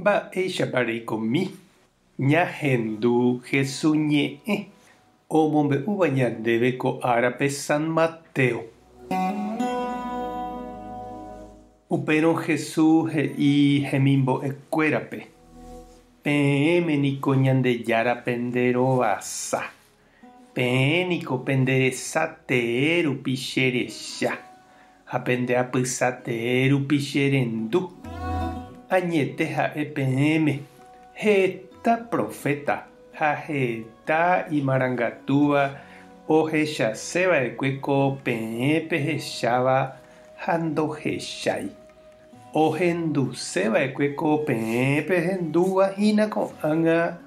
Mba'éichapa reikomi ñahendu Hesu ñe'ẽ omombe'úva ñandéve ko árape San Mateo. Upérõ Hesu he'i hemimbo'ekuérape, Peẽme niko Ñandejára pende rovasa. Peẽ niko pende resa tee rupi che recha, ha pende apysa tee rupi che rendu. Añete ha'e peẽme, heta proféta ha heta imarangatúva ohechase va'ekue ko peẽ pehecháva ha ndohechái. Ohenduse va'ekue ko peẽ pehendúva hína ko'ág̃a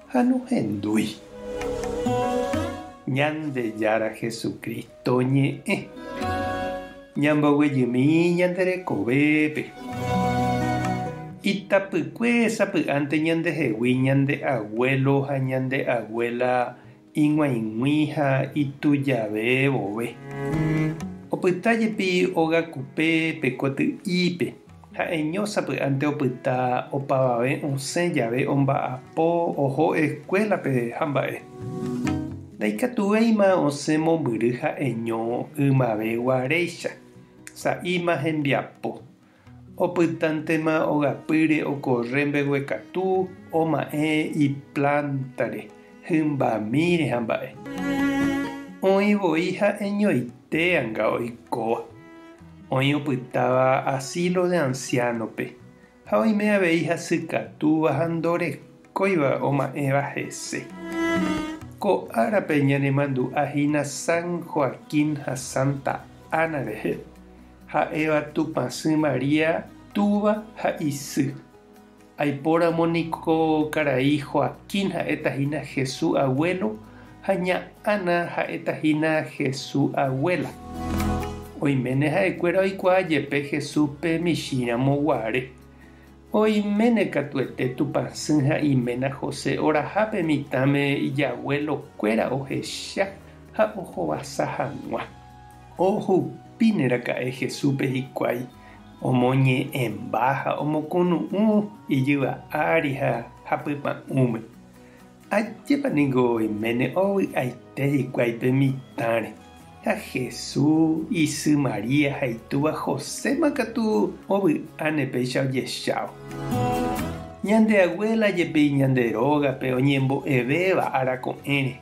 ha nohendúi. Ñandejára Jesucristo ñe'ẽ. Ñamboguejymi ñande rekovépe. Itapykue sapy'ánte ñandehegui ñande aguélo ha ñande aguéla Ig̃uaig̃ui ha itujave vove. Opyta jepi óga kupe pe koty'ípe, ha'eño sapy'ánte opyta opavave osẽ jave omba'apo oho eskuélape ha mba'e. Ndaikatuvéima osẽ mombyry ha'eño ymave guaréicha, sa'íma hembiapo. Opytántema ogapýre okorre mbeguekatu oma'ẽ iplántare, hymbamíre ha mba'e. Oĩ voi ha'eñoite anga oikóva. Oĩ opytáva asilo de anciano-pe, ha oime avei hasykatúva ha ndorekóiva oma'ẽva hese. Ko árape ñanemandu'a hína San Joaquín ha Santa Ana rehe. Ha'éva Tupãsy María túva ha isy. Aipóramo niko karai Joaquín ha'éta hína Jesús aguélo ha ña Ana ha'éta hína Jesús aguéla. Oiméne ha'ekuéra oikuaa jepe Jesúspe michĩramo guare. Oiméne katuete Tupãsy ha iména José oraha pe mitãme ijaguelokuéra ohecha ha ohovasa hag̃ua. Ohupíne raka'e Jesúspe hikuái, omoñe'ẽmba ha omokunu'ũ ijyva ári ha hapypa'ũme. Ajépa ningo oiméne ovy'aite hikuái pe mitãre. Ha Jesús, isy María ha itúva Joséma katu ovy'áne péicha ojechávo. Ñande aguéla jepi ñande rógape oñembo'evéva ára ko'ẽre,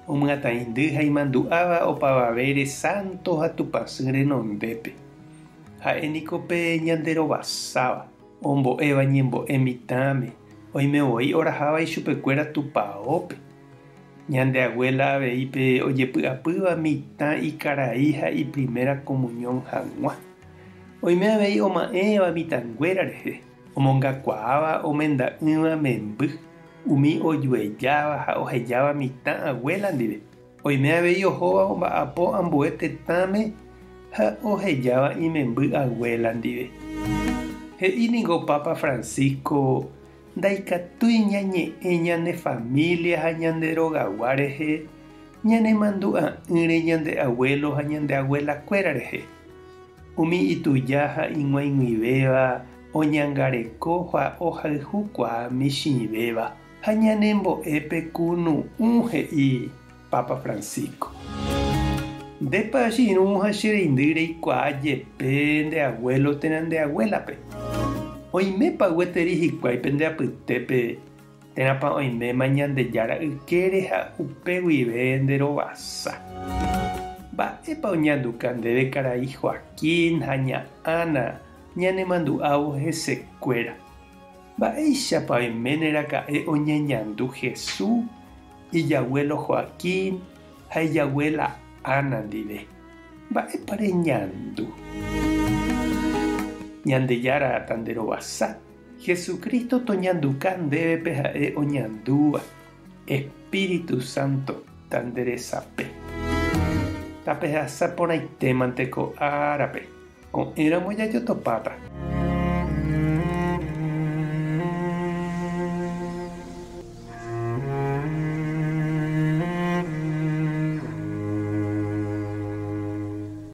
omyatãindy ha imandu'áva opavavére sánto ha Tupãsy renondépe. Ha'e niko pe ñanderovasáva, ombo'éva ñembo'e mitãme, oime voi oraháva ichupekuéra tupaópe. Ñande aguéla avei pe ojepy'apýva mitã ikarai ha ipriméra komuñón hag̃ua. Oime avei oma'ẽva mitãnguéra rehe, omongakuaáva omenda'ỹva memby, umi ojuejáva ha ohejáva mitã aguéla ndive. Oime avei ohóva omba'apo ambue tetãme ha ohejáva imemby aguéla ndive. He'i ningo Papa Francisco Ndaikatúi ñañe'ẽ ñane família ha ñande rogagua rehe ñanemandu'a'ỹre ñande aguélo ha ñande aguelakuéra rehe. Umi ituja ha ig̃uaig̃uivéva oñangareko ha ohayhukuaa michĩvéva ha ñanembo'e pe kunu'ũ he'i Papa Francisco. Ndépa che irũ ha che reindy reikuaa jepe nde aguélo térã nde aguélape? Oimépa gueteri hikuái pende apytépe térãpa oiméma Ñandejára ykére ha upe guive nde rovasa? Mba'épa oñanduka ndéve karai Joaquín ha ña Ana ñanemandu'ávo hesekuéra? Mba'éichapa oiméne raka'e oñeñandu Jesús Ijaguélo Joaquín ha ijaguéla Ana ndive. Mba'épa reñandu? Ñandejára tanderovasa, Jesucristo toñanduka ndéve pe ha'e oñandúva, Espíritu Santo tanderesape. Tapehasa porãitémante ko árape, ko'ẽramo jajotopáta.